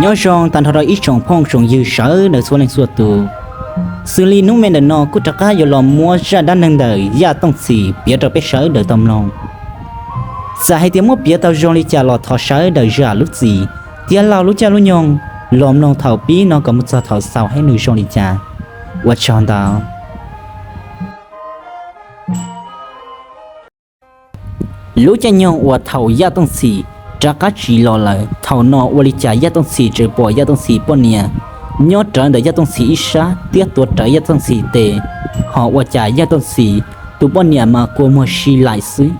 Nyob zoo tag nrho rau ib tsoom phooj tsoom ywg sawv daws txhua leej txhua tus. Xws li hnub me ntawm no kuj rov qab yuav los muab zaj dab neeg ntawm Yaj Tooj Txhim piav rau peb sawv daws tau mloog. Txawm hais tias muab piav tau zoo li cas los thov sawv daws zam lub txim thiab laug lub caij lub nyoog los mloog thaum pib no kom mus txog thaum xaus hab nws zoo li cas. Ua tsaug ntau. Lub caij nyoog uas thaum Yaj Tooj Txhim rov qab tsim los lawm, thaum no ua li cas Yaj Tooj Txhim tseem pom Yaj Tooj Txhim poj niam nyob rawv ntawm Yaj Tooj Txhim ib sab thiab tuav rawv Yaj Tooj Txhim tes, ho ua cas Yaj Tooj Txhim tus poj niam mas kua muag si laim xwb.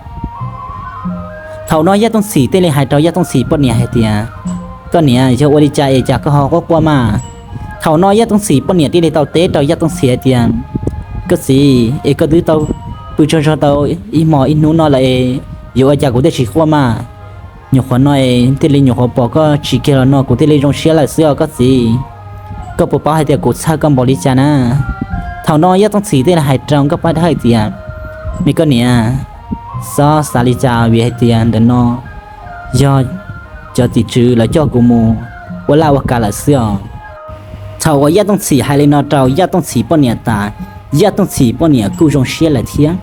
Thaum no Yaj Tooj Txhim thiaj li hais rau Yaj Tooj Txhim poj niam hais tias, koj niam, yog ua li cas es cas koj ho quaj quaj mas? Thaum no Yaj Tooj Txhim poj niam thiaj li tau teb rau Yaj Tooj Txhim hais tias, koj txiv es, koj twb tau pw tsaug zog tau ib hmos ib hnub no lawm es yuav ua cas kuv thiaj tsis quaj mas? Nyuam qhuav no es thiaj li nyuam qhuav pom koj tsim kiag los no kuv thiaj li zoo siab lawm xwb os koj txiv. Koj puas paub hais tias kuv txhawj koj npaum li cas na? Thaum no Yaj Tooj Txhim thiaj li hais rau Nkauj Paj Dawb hais tias, me koj niam, txhob xav li cas vim hais tias ntawm no yog cov tim tswv lawv coj kuv mus ua laj ua kam lawm xwb os. Thaum uas Yaj Tooj Txhim hais li no rau Yaj Tooj Txhim poj niam tas, Yaj Tooj Txhim poj niam kuj zoo siab lawm thiab.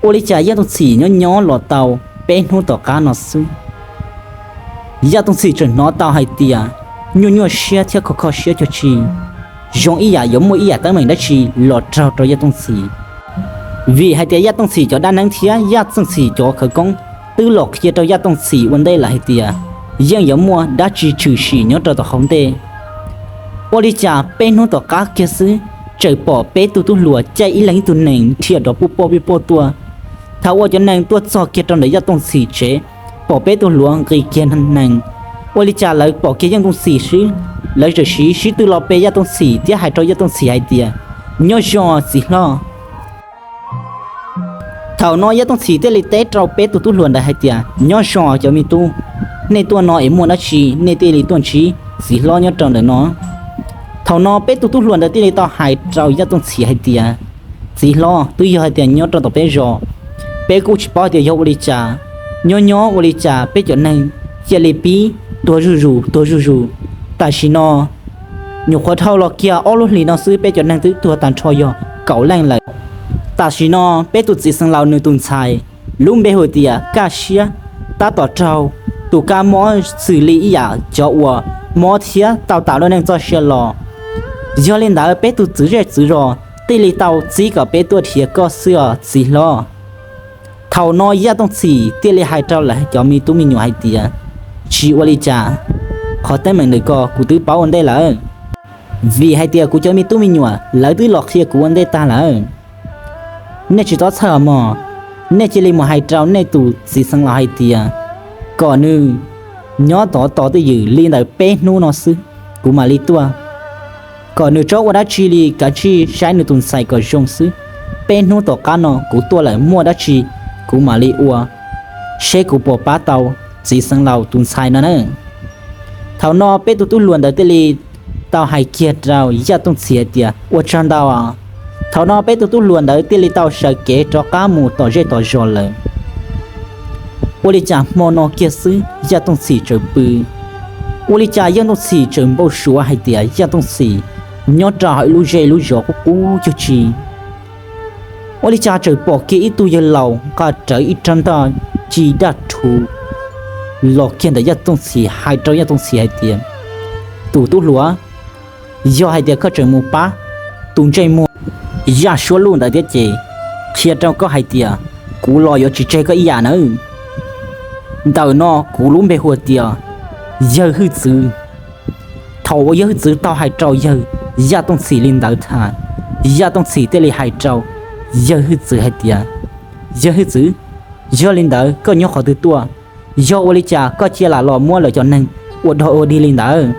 Ua li cas Yaj Tooj Txhim nyob nyob los tau peb hnub tom qab no xwb, Yaj Tooj Txhim tseem hnov tau hais tias nyuaj nyuaj siab thiab kho kho siab cuag tsi, zoo ib yam yuav muaj ib yam teeb meem dab tsi los raug rau Yaj Tooj Txhim. Vim hais tias Yaj Tooj Txhim cov dab neeb thiab Yaj Tooj Txhim cov khawv koob twb los qhia rau Yaj Tooj Txhim ua ntej lawm hais tias yeej yuav muaj dab tsi tshwm sim nyob rau tom hauv ntej. Ua li cas peb hnub tom qab kiag xwb, tseem pom peb tug tub hluas caij ib leeg ib tug nees dhia rov puj poj puj poj tuaj. Thaum uas cov nees tuaj txog kiag rau ntawm Yaj Tooj Txhim tsev, pom peb tug hluas nqis kiag nees, ua li cas lawv pom kiag Yaj Tooj Txhim xwb, lawv txawm siv sib tw los pe Yaj Tooj Txhim thiab hais rau Yaj Tooj Txhim hais tias, nyob zoo txiv hlob. Thaum no Yaj Tooj Txhim thiaj li teb rau peb tug tub hluas ntawd hais tias, nyob zoo cov me tub, nej tuaj no es muaj dab tsi nej thiaj li tuaj ntsib txiv hlob nyob rau ntawm no? Thaum no peb tug tub hluas ntawd thiaj li tau hais rau Yaj Tooj Txhim hais tias, txiv hlob, twb yog hais tias nyob rau tom peb zos, peb kuj tsis paub hais tias yog ua li cas, nyob nyob ua li cas peb cov neeg cia li pib tuag zuj zus tuag zuj zus. Tam sim no nyuam qhuav dhau los kiag ob lub hlis no xwb peb cov neeg twb tuag tag nrho yog kaum leej lawm. Tam sim no peb tus txiv xeev laus nws tus ntxhais lub npe hu tias Kaj Siab, tab tom raug tus kab mob xws li ib yam cov uas mob thiab tau tas lub neej txoj sia los. Yog li ntawd peb tus txwv zej txwv zos thiaj li tau txib kom peb tuaj nrhiav koj xwb os txiv hlob. Thaum no Yaj Tooj Txhim thiaj li hais rau lawv cov me tub me nyuam hais tias, tsis ua li cas, qhov teeb meem ntawm ko kuv twb paub ua ntej lawm, vim hais tias kuv cov me tub me nyuam lawv twb los qhia kuv ua ntej tag lawm. Nej tsis txhob txhawj os mog, nej cia li mus hais rau nej tus txiv xeev laus hais tias kom nws nyob tod tos twj ywm li ntawm peb hnub no xwb, kuv mam li tuaj. Kom nws txhob ua dab tsi li, kav tsij saib nws tus ntxhais kom zoo xwb. Peb hnub tom qab no kuv tuaj lawm muaj dab tsi kuv mam li ua, seb kuv puas pab tau txiv xeev laus tus ntxhais no na. Thaum no peb tus tub hluas ntawd thiaj li tau hais kiag rau Yaj Tooj Txhim hais tias, ua tsaug ntau. Thaum no peb tus tub hluas ntawd thiaj li tau sawv kev rov qab mus tom zej tom zos lawm. Ua li cas hmo no kiag xwb Yaj Tooj Txhim tseem pw. Ua li cas Yaj Tooj Txhim tseem npau suav hais tias Yaj Tooj Txhim nyob rau hauv ib lub zej lub zos qub qub cuag tsi. Ua li cas tseem pom kiag ib tug yawg laus nqa rawv ib rab ntaj ci daj rhuv los kiag ntawm Yaj Tooj Txhim hais rau Yaj Tooj Txhim hais tias, tus tub hluas, yog hais tias koj tseem mus pab tus ntsej muag Yaj Suab Luj ntawd thiab ces qhia rau koj hais tias kuv los yuav tsis tseg koj ib yam nawb. Ntawm no kuv lub npe hu tias Yawg Hwj Txwv. Thaum uas Yawg Hwj Txwv tau hais rau yawg Yaj Tooj Txhim li ntawd tas, Yaj Tooj Txhim thiaj li hais rau Yawg Hwj Txwv hais tias, Yawg Hwj Txwv, yog li ntawd koj nyob qhov twg tuaj? Yog ua li cas koj cia lam los muab lawv cov neeg ua dog ua dig li ntawd?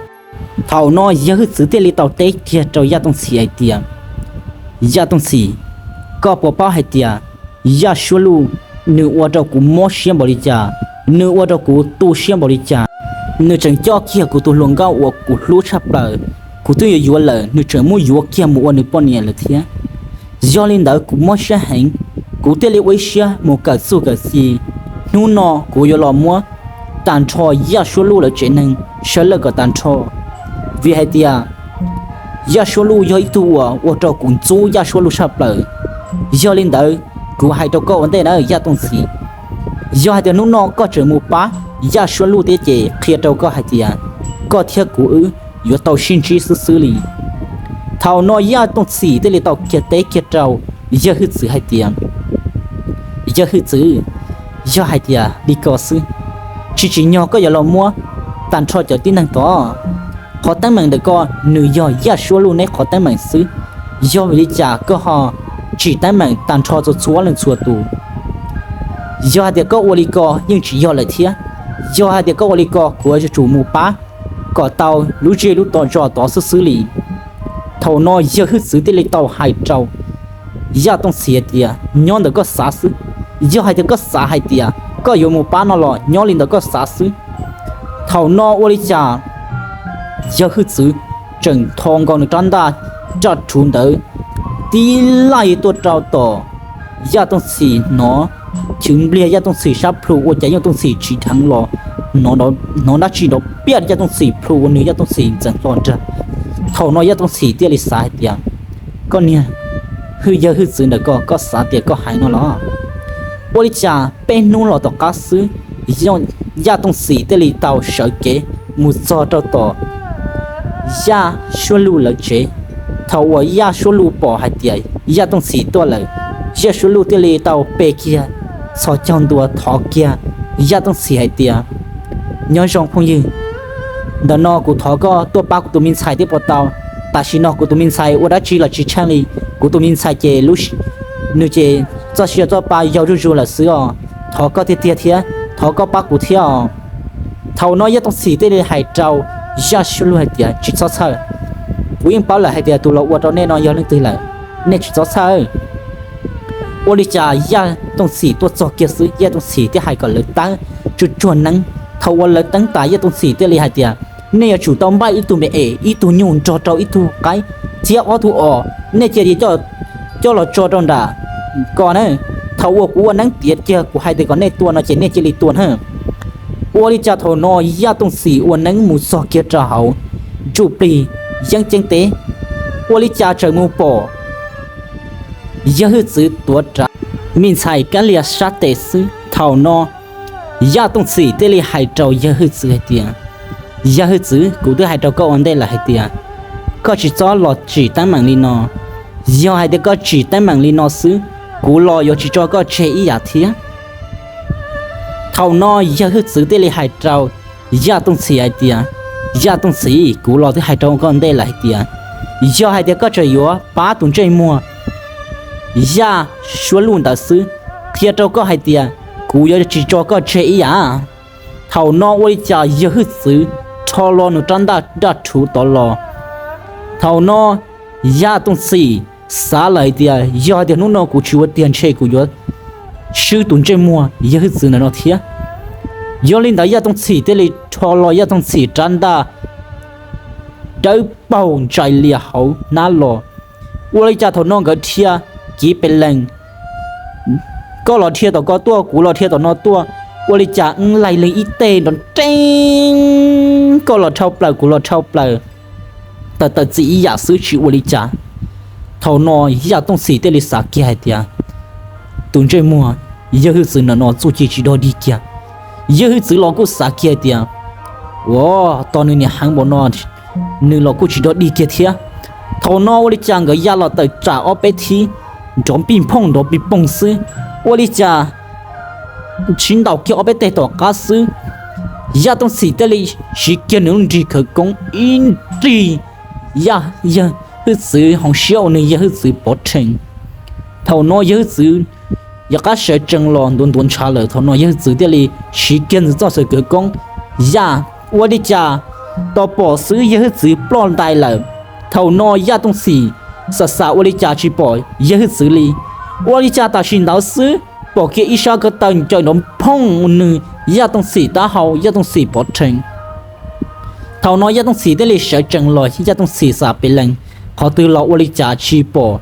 Thaum no Yawg Hwj Txwv thiaj li tau teb kiag rau Yaj Tooj Txhim hais tias, Yaj Tooj Txhim, koj puas paub hais tias Yaj Suab Luj nws ua rau kuv mob siab npaum li cas, nws ua rau kuv tu siab npaum li cas. Nws tseem coj kiag kuv tus hluas nkauj uas kuv hlub tshaj plaws, kuv twb yuav yuav lawm nws tseem muab yuav kiag mus ua nws poj niam lawm thiab. Yog li ntawd kuv mob siab heev, kuv thiaj li ua ib siab mus kawm txuj kawm ci. Hnub no kuv yuav los muab tag nrho Yaj Suab Luj lawv tsev neeg sawv lawm kom tag nrho, vim hais tias Yaj Suab Luj yog ib tug uas ua rau kuv ntxub Yaj Suab Luj tshaj plaws. Yog li ntawd, kuv hais rau koj ua ntej na Yaj Tooj Txhim, yog hais tias hnub no koj tseem mus pab Yaj Suab Luj thiab ces qhia rau koj hais tias koj thiab kuv wb yuav tau sib ntsib xwb xwb li. Thaum no Yaj Tooj Txhim thiaj li tau kiag teb kiag rau Yawg Hwj Txwv hais tias, Yawg Hwj Txwv, yog hais tias li ko xwb, tsis tsim nyog koj yuav los muab tag nrho cov tib neeg tod. Qhov teeb meem ntawm koj nws yog Yaj Suab Luj neb qhov teeb meem xwb, yog vim li cas koj ho tsim teeb meem tag nrho txhua txhua leej txhua tus? Yog hais tias koj ua li ko yeej tsis yog lawm thiab. Yog hais tias koj ua li ko kuv yuav tsum mus pab kom tau lub zej lub zos tod xwb xwb li. Thaum no Yawg Hwj Txwv thiaj li tau hais rau Yaj Tooj Txhim hais tias, nyob ntawm koj xav xwb. Yog hais tias koj xav hais tias koj yuav mus pab no los nyob li ntawm koj xav xwb. Thaum no ua li cas Yawg Hwj Txwv tseem tho nkaus nws rab ntaj raj rhuv ntawd tib laij tuaj rau tom Yaj Tooj Txhim hnov, chwv npliag Yaj Tooj Txhim sab plhu ua cas Yaj Tooj Txhim tsis dheev los hnov dab tsi nrov piaj Yaj Tooj Txhim plhu ua nws Yaj Tooj Txhim ntxeev hlo nrag. Thaum no Yaj Tooj Txhim thiaj li xav hais tias, koj niag Hwj, Yawg Hwj Txwv ntawm koj, koj xav tias koj hais no los? Ua li cas peb hnub los tom qab xwb, Yaj Tooj Txhim thiaj li tau sawv kev mus txog rau tom Yaj Suab Luj lawv tsev. Thaum uas Yaj Suab Luj pom hais tias Yaj Tooj Txhim tuaj lawm, Yaj Suab Luj thiaj li tau pe kiag txhos caug ntua thov kiag Yaj Tooj Txhim hais tias, nyob zoo phooj ywg, ntawm no kuv thov koj tuaj pab kuv tus me ntxhais thiab puas tau? Tam sim no kuv tus me ntxhais ua dab tsi los tsis tsheej li. Kuv tus me ntxhais ces nws ces txoj sia txoj pa yau zuj zus lawm xwb os. Thov koj tiag tiag thiab, thov koj pab kuv thiab os. Thaum no Yaj Tooj Txhim thiaj li hais rau Yaj Suab Luj hais tias, tsis txhob txhawj, kuv yeej paub lawm hais tias tus los ua rau nej no yog leej twg lawm, nej tsis txhob txhawj. Ua li cas Yaj Tooj Txhim tuaj txog kiag xwb, Yaj Tooj Txhim thiaj hais kom lawv teeb tsuag tsuag neeb. Thaum uas lawv teeb tas, Yaj Tooj Txhim thiaj li hais tias, nej yuav tsum tau npaj ib tug me es, ib tug nyuj nrog rau ib tug qaib thiab ob tug os, nej cia li coj los tso rau nram ko na. Thaum uas kuv ua neeb tiav kiag kuv hais tias kom nej tua no ces nej cia li tua na. Ua li cas thaum no Yaj Tooj Txhim ua neeb mus txog kiag rau hauv ntsuj plig yeeb ceeb teb, ua li cas tseem mus pom Yawg Hwj Txwv tuav rawv me ntxhais kab lias sab tes xwb. Thaum no Yaj Tooj Txhim thiaj li hais rau Yawg Hwj Txwv hais tias, Yawg Hwj Txwv, kuv twb hais rau koj ua ntej lawm hais tias koj tsis txhob los tsim teeb meem li no. Yog hais tias koj tsim teeb meem li no xwb, kuv los yuav tsis tso koj tseg ib yam thiab. Thaum no Yawg Hwj Txwv thiaj li hais rau Yaj Tooj Txhim hais tias, Yaj Tooj Txhim, kuv los twb hais rau koj ntej lawm hais tias, yog hais tias koj tseem yuav pab tus ntsej muag Yaj Suab Luj ntawd xwb, qhia rau koj hais tias kuv yuav tsis tso koj tseg ib yam. Thaum no ua li cas Yawg Hwj Txwv rho los nws rab ntaj nraj rhuv tod los. Thaum no Yaj Tooj Txhim xav lawm hais tias yog hais tias hnub no kuv tsis ua tiag ntshe kuv yuav swb tus ntsej muag Yawg Hwj Txwv ntawm no thiab. Yog li ntawd Yaj Tooj Txhim thiaj li rho los Yaj Tooj Txhim rab ntaj dawb paug ntsais lias hauv hnab los. Ua li cas thaum no nkawd dhia kiv pes lees, koj los dhia tom ko tuaj, kuv los dhia tom no tuaj, ua li cas wb laig leeg ib teg nrov nreeb, koj los dhau plaws kuv los dhau plaws, tawm tawm txim ib yam xwb tsis ua li cas. Thaum no Yaj Tooj Txhim thiaj li xav kiag hais tias, tus ntsej muag Yawg Hwj Txwv ntawm no txuj ci tsis dog dig kiag. Yawg Hwj Txwv los kuj xav kiag hais tias, ua, tos nws niam heev npaum no, nws los kuj tsis dog dig kiag thiab. Thaum no ua li cas nkawd ya los tawm tsam ob peb thib, nrov pij phooj nrov pij poog xwb. Ua li cas sib ntaus kiag ob peb teg tom qab xwb, Yaj Tooj Txhim thiaj li siv kiag nws lub nrig khawv koob ib nrig, Yaj, Yawg Hwj Txwv hauv siab uas nws Yawg Hwj Txwv pov rhees. Thaum no Yawg Hwj Txwv yog qab sawv tsees los ntuav ntuav ntshav lawm, thaum no Yawg Hwj Txwv thiaj li siv kiag ntxwv txoj xwm khawv koob, Yaj, ua li cas tau pom xwb Yawg Hwj Txwv ploj ntais lawm. Thaum no Yaj Tooj Txhim xam xam ua li cas tsis pom Yawg Hwj Txwv li. Ua li cas tam sim ntawd xwb pom kiag ib sab ko taw ncaws nrov phooj nws Yaj Tooj Txhim taub hau, Yaj Tooj Txhim pov rhees. Thaum no Yaj Tooj Txhim thiaj li sawv tsees los, Yaj Tooj Txhim xam pes lees qhov twg los ua li cas tsis pom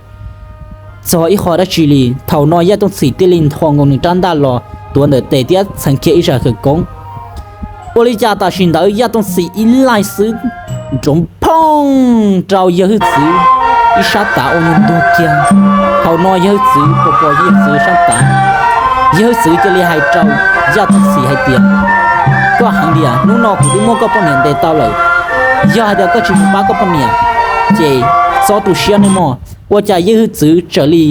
txog ib qho dab tsi li. Thaum no Yaj Tooj Txhim thiaj li ntho nkaus nws rab ntaj los tuav ntawm tes thiab txheev kiag ib zaj khawv koob. Ua li cas tam sim ntawd Yaj Tooj Txhim ib laig xwb, nrov phooj rau yawg hwj txwv ib sab tav ua ntuag kiag. Thaum no yawg hwj txwv pos pos yawg hwj txwv sab tav, yawg hwj txwv cia li hais rau Yaj Tooj Txhim hais tias, koj heev tiag, hnub no kuv twb muab koj poj niam ntes tau lawm. Yog hais tias koj tsis mus pab koj poj niam, ces txhob tu siab nawb mog. Ua cas yawg hwj txwv txawm li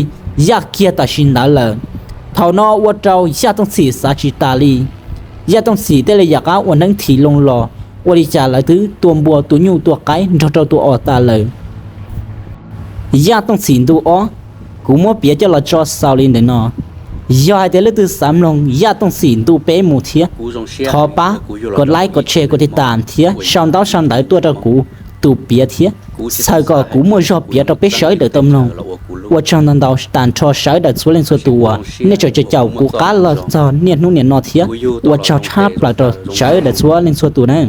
yaj kiag tam sim ntawd lawm. Thaum no ua rau Yaj Tooj Txhim xav tsis tas li. Yaj Tooj Txhim thiaj li yam qab ua neeb thim loo los, ua li cas lawv twb tua npua tua nyuj tua qaib nrog rau tua os tas lawm. Yaj Tooj Txhim ntu ob, kuv muab piav coj los tso xaus li ntawm no. Yog hais tias leej twg xav mloog Yaj Tooj Txhim ntu peb mus thiab, thov pab kom like, kom share, kom tiv tam thiab sau ntaub sau ntawv tuaj rau kuv tus piav thiab. Txhawm kom kuv muaj zog piav rau peb sawv daws tau mloog. Ua tsaug ntau ntau tag nrho sawv daws txhua leej txhua tus uas nej tseem caum kuv qab los txog niaj hnub niam no thiab. Ua tsaug tshaj plaws rau sawv daws txhua leej txhua tus nawb.